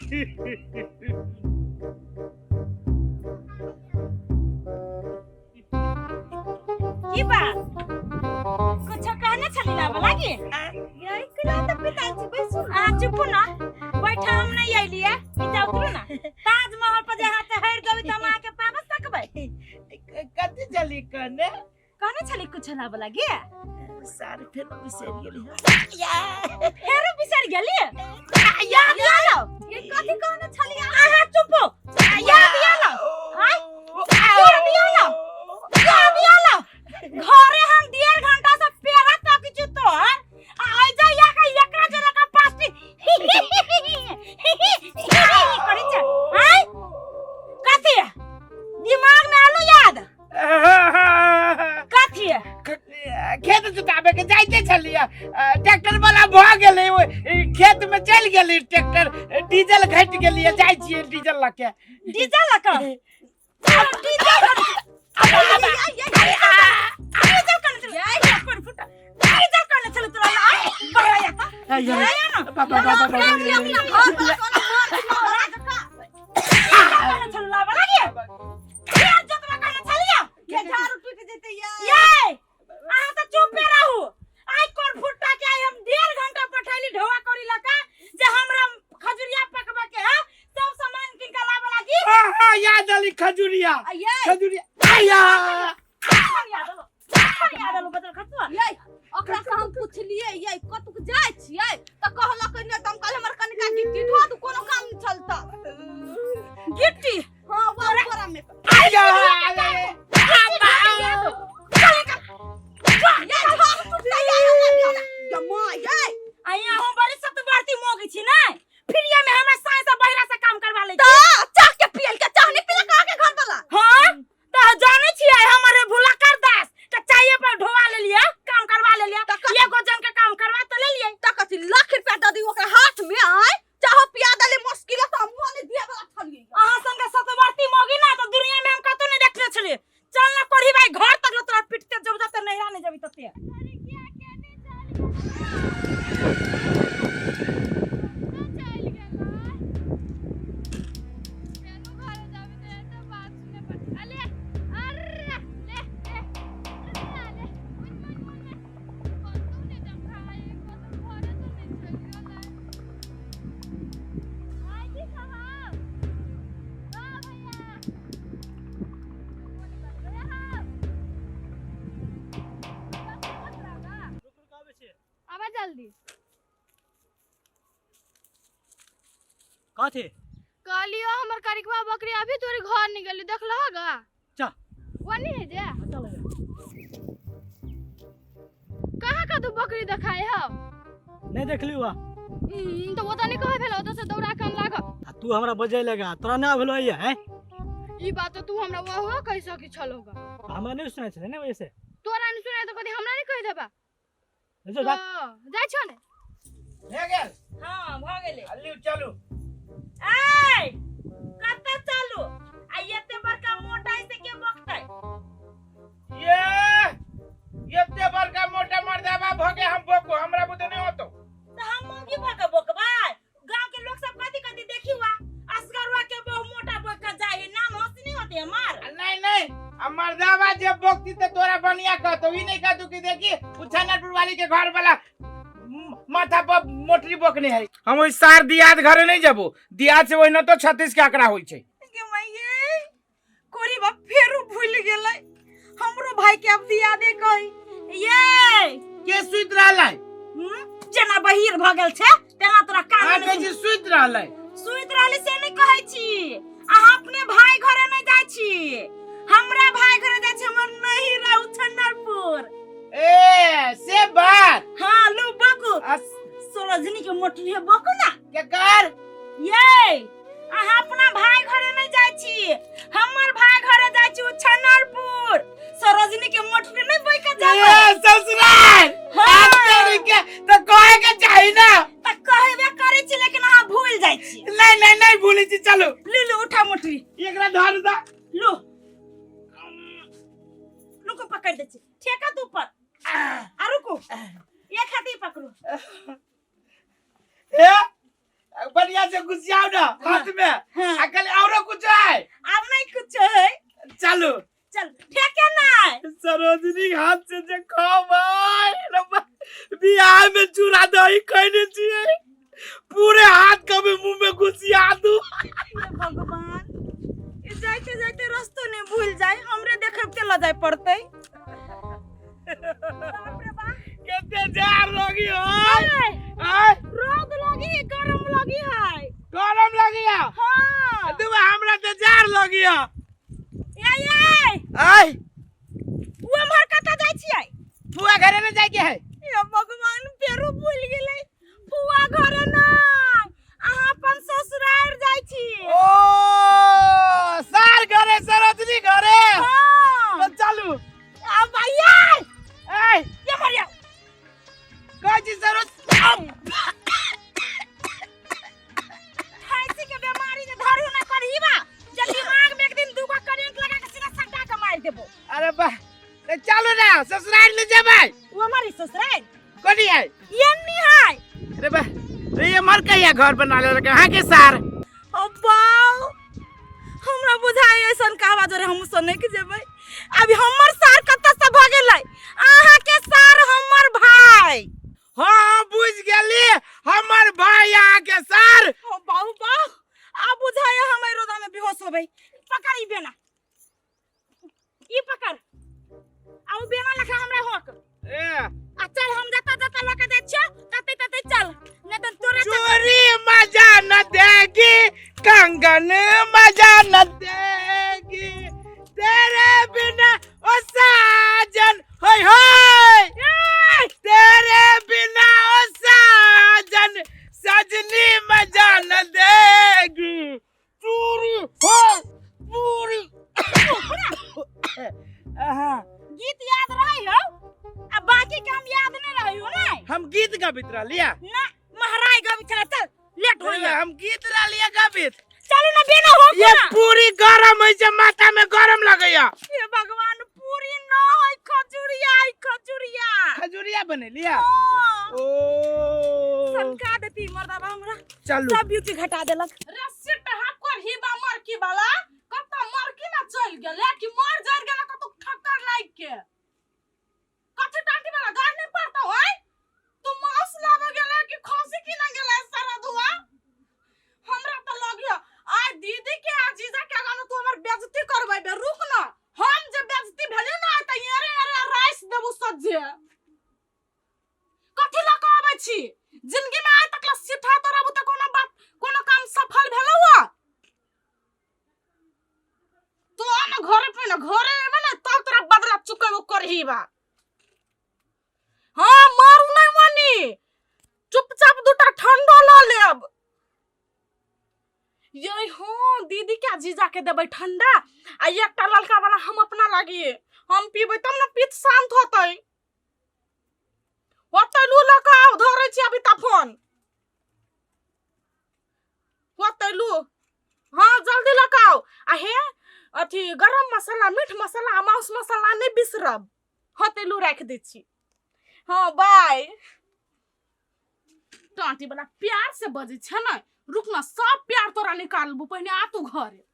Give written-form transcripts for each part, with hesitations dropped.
की बात कुछ कहने छली लाबऽ लागी यही कला तऽ पिताजी बैसू ने। अहाँ चुप ना बैठा हम नहीं अइलियै नीचा उतरू ना ताजमहल पर जे अहाँ चढ़ि देबै तऽ हम अहाँके पाबऽ सकबै कथी चली कहने कहने छली कुछ लाबऽ लागी सार फेर बिसरि गेली फेरो बिसरि गेली याद आलो ये कथी कहने छली अहाँ चुप हो याद आलो आँय? याद आलो याद आलो घरे हम 1.5 घंटा से पेरा तक छी तोहर आ आई जा या के एकरा जरा का पास्टी करै छै आँय कथी दिमाग में आलू याद कथी खेत जोताबे के जाइते छलियै ट्रैक्टर वाला भऽ गेलै ओहि खेत में चलि गेलै ट्रैक्टर डीजल घटि गेलियै जाइ छियै डीजल लऽ के डीजल लऽ कऽ डीजल डीजल कने चल डीजल कने चल तोरा बहरा या त बहरा ना बाबा बाबा अपना अपना घर वाला कोनो मर मरा जका कने चल लाबा लागी खेत जोतवा कने चलिया ये झाड़ू टूट जेतै ये ये अहाँ तऽ चुपे रहू आइ कोर फुट्टा के आइ हम 1.5 घंटा पठैली ढोआ करी लका जे हमरा खजुरिया पकबा के है सब सामान किन के लाबे लागी हाँ याद अली खजुरिया ये खजुरिया आया कखन याद एलो कखन याद एलो बदल खसुआ ये ओकरा से हम पुछलिए ये कतुक जाइ छियै तऽ कहलक नहि तऽ हम कहलियै हमर कनिका गिट्टी ढोआ दू कोनो काम नहि चलता गिट्टी हाँ वो बोरा में आया ये झाड़ू टूटता ये हमरा दिया ये माँ ये आइया हम बड़ी सतवर्ती मोगी छी नै फिरिया में हमरा साय से बहिरा से काम करवा ले छी तऽ चाह के पियल के चाह नहीं पिलक अहाँके घर वाला हां तऽ जानै छियै हमर भुलाकर दास तऽ चाय पर ढोआ लेलियै काम करवा लेलियै एगो जन के काम करवा तऽ लेलियै तऽ कथी लाख रुपया दऽ दी ओकरा हाथ में आय चाहो पिया देली मुश्किल तऽ हमहूँ नहि दिए वाला छलियै अहाँ संगे सतवर्ती मोगी ना तऽ दुनिया में हम कतौ नहीं देखने छलियै चल ना कोढ़ी भाई घर तक तोरा पिटते जब जब तक नैहरा नहीं जबी तते आबा जल्दी कथी कहलियो हमर करिकवा बकरी अभी तोरे घर नहीं गेली देखलह गा जा। वो नहीं है जे कहाँ का तू बकरी देखाए हो नहीं देखली हुआ तो वो तो नहीं कहे भेल ओतऽ से दौड़ा के हम लागल आ तू हमरा बजै लगा तोरा ना भेलो है हैं ई बात तो तू हमरा वह कहि सकी छल होगा हमरा नहीं सुनाइ छलै ने वैसे तोरा नहीं सुनाय तो कथी हमरा नहीं कहि देबा जो जा जाइ छौ ने भए गेल हां भ गेलै अल्लू चलू ए कतऽ चलू आ एते बड़का मोटाई से के बकतै ये एते बड़का मोटा मर्दाबा भ के हम बोको हमरा बुते नहीं होतो तऽ हम मौगी भऽ के बकबै गांव के लोग सब कथी कथी देखी हुआ असगरवा के बहु मोटा बक के जाए है नाम हंसी नहीं होते हमार नहीं नहीं आ मर्दाबा जे बोकती ते तोरा बनिया कहतो ई नहीं कहतो कि देखी उछानपुर वाली के घर वाला माथा पर मोटरी बोकने है हम ओइ सार दियाद घरे नहीं जबो दियाद से ओहिना तो 36 के आंकड़ा होई छै गे माइये कोरी बाप फेरू भूल गेलै हमरो भाई के अब दिया दे कही ये के सुति रहलै जेना बहिर भ गेल छै तेना तोरा कान अहाँ में कहै छी सुति रहलै सुति रहली से नहीं कहै छी अहाँ अपने भाई घरे नहीं जाइ छी हमरा भाई घरे जाइ छी हमर नहीं रहू छन्नरपुर ए से बात हाँ लू बकू आ सरोजनी के मोटरी है बकू ना केकर ये अहाँ अपना भाई घरे नहीं जाइ छी हमर भाई घरे जाइ छी छनरपुर सरोजनी के मोटरी नहीं बई के जाबै ए ससुराल हाँ। आप तेरी के तो कहे के चाही ना त कहबे करै छी लेकिन अहाँ भूल जाइ छी नहीं नहीं नहीं भूलै छी चलो लू लू उठा मोटरी एकरा धर दा लू रुको पकड़ दै छी ठेका तू ऊपर आ रुको एक हाथ ही पकड़ू ए बढ़िया से घुसियाओ ना हाथ में। हाँ। आ कल औरो कुछ है? आब नहीं कुछ है। चलू। चल फेके नहीं। सरोजनी हाथ से जे खाबै रब्बा, बियाह में चूड़ा दही खैने छियै, पूरे हाथ कभी मुंह में घुसिया दू। हे भगवान, ई जाइते जाइते रस्तो नहीं भूल जाए, हमरे देखे ल जाए पड़तै। बाप रे बाप। केते जार लगी हो। आय, आय, रौद लगी, गरम लगी है। गरम लगी है? हाँ। दुबा हमरा तो जार लगी है। ए ए आय, उ हमर कतऽ जाइ छियै? फुआ घरे में जाय के है। हे भगवान, फेरो भूल गेलै। फुआ घरे नहि, अहाँ अपन ससुरार जाइ छी। ओ सार घरे, सरोजनी घरे। हाँ। तो चलू। आ भैया, आय, ये मरिया। कहै छी सरोज खांसी के बीमारी जे धरू ना करही बा, जे दिमाग में एक दिन दूगो करेंट लगा के सीधा सटा के मार देबो। अरे बा, तो चलू ना, ससुराल ले जेबै। उ हमारी ससुराल कोनी है? यन्नी है। अरे बा, रे ये मर कहिया घर बना लेलकै अहाँ के सार? ओ बाउ, हमरा बुझाइ ऐसन कहवा जरे हम सुनै के जेबै। अभी हमर सार कतऽ से भऽ गेलै? अहाँ के सार हमर भाई। हाँ बुझ गेली, हमर भाई अहाँ के सार। ओ बाउ बाउ, आ बुझाइ हम एहि रोदा में बेहोश होबै। पकड़ ई बेना, ई पकड़, आ उ बेना लखा हमरा होक। ए आ चल, हम जतऽ जतऽ लऽ के जाइ छियौ तते तते चल, नहीं तऽ तोरे चोरी मजा न देगी, कंगन मजा न देगी, तेरे बिना ओ साजन होय होय, तेरे बिना ओ साजन सजनी मजा न देगी। चूरी हो पूरी। आहा, गीत याद रहै हौ आ बाकी काम याद नहीं रहै हो नै? हम गीत गबित रहलिया ना महराई गबी छला। चल, लेट होइया। हम गीत रहलिया गबित। चलू ना, बेना हो। ये पूरी गरम है जे माथा में गरम लगैया। हे भगवान, पूरी न है, खजुरिया है, खजुरिया। खजुरिया बनेलिया? हाँ। ओ सनका देती मर्दाबा हमरा। चलू। सब ब्यूटी घटा देलक। रस्सी टहा करही बा मरकी वाला कत मरकी ना चल गेले कि मर जर गेला कत ठक्कर लाग के। कथी टाटी वाला गाड़ नहीं पड़ता होय? तू मांस लाबे गेले कि खसी किने गेले सारा दुआ? हमरा त लगियो आइ दीदी के आ जीजा के आगा में तू हमर बेइज्जती करबै बे। रुक ना, हम जे बेइज्जती भेलियो ना त एरे एरे राइस देबू सज्जे। कथी लऽ कऽ अबै छी जिंदगी में? आइ तक ला सीठा तोरा बुते कोनो बात कोनो काम सफल भेलौ हँ? तू आ ना घरे पे ना, घरे एबे ना तब तोरा बदला चुकेबो करही बा। हाँ मारू नहीं मानी, चुपचाप दूटा ठंडो लऽ लेब। ये हाँ दीदी के जीजा के देबै ठंडा आ एकटा ललका वाला हम अपना लागी हम पीबै तब ना पित्त शांत होतै। होतै लू लऽ कऽ आउ, धरै छी अभी तऽ फोन। होतै लू, हाँ जल्दी लऽ कऽ आउ। आ हे अथी गरम मसाला, मीट मसाला आ मांस मसाला नहि बिसरब। होतै लू, राखि दै छी। हाँ बाय। टाँटी वाला प्यार से बजै छै ने, रुक ना सब प्यार तोरा निकालबू, पहिने आ तू घरे।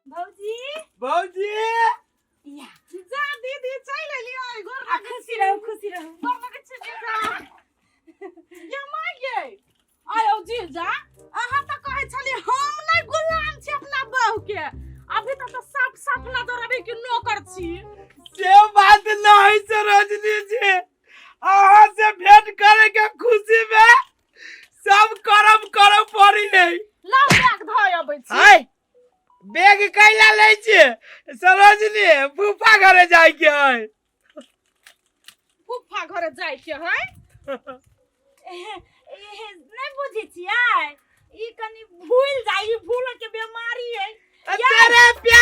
भौजी। भौजी। या जा दीदी, चलि एलियै गोर। आ खुशी रहू, खुशी रहू। गोर लगै छी जीजा। ये माँ यै, आयो जीजा, अहाँ तऽ कहै छलियै हम नहि गुलाम छी अपना बहू के, अभी तक तऽ साफ साफ नजर अबै कि नौकर छी। से बात नहीं सरोजनी जी, अहाँ से भेंट करे के खुशी में सब करम करम पड़ी है। लाउ बैग धऽ अबै छी। हाय, बैग कैला लै छियै सरोजनी? फूफा घरे जाय के है। फूफा घरे जाय के है? नहीं बुझै छियै, ई कनी भूल जाइ, ई भूल के बीमारी है। तेरे प्यार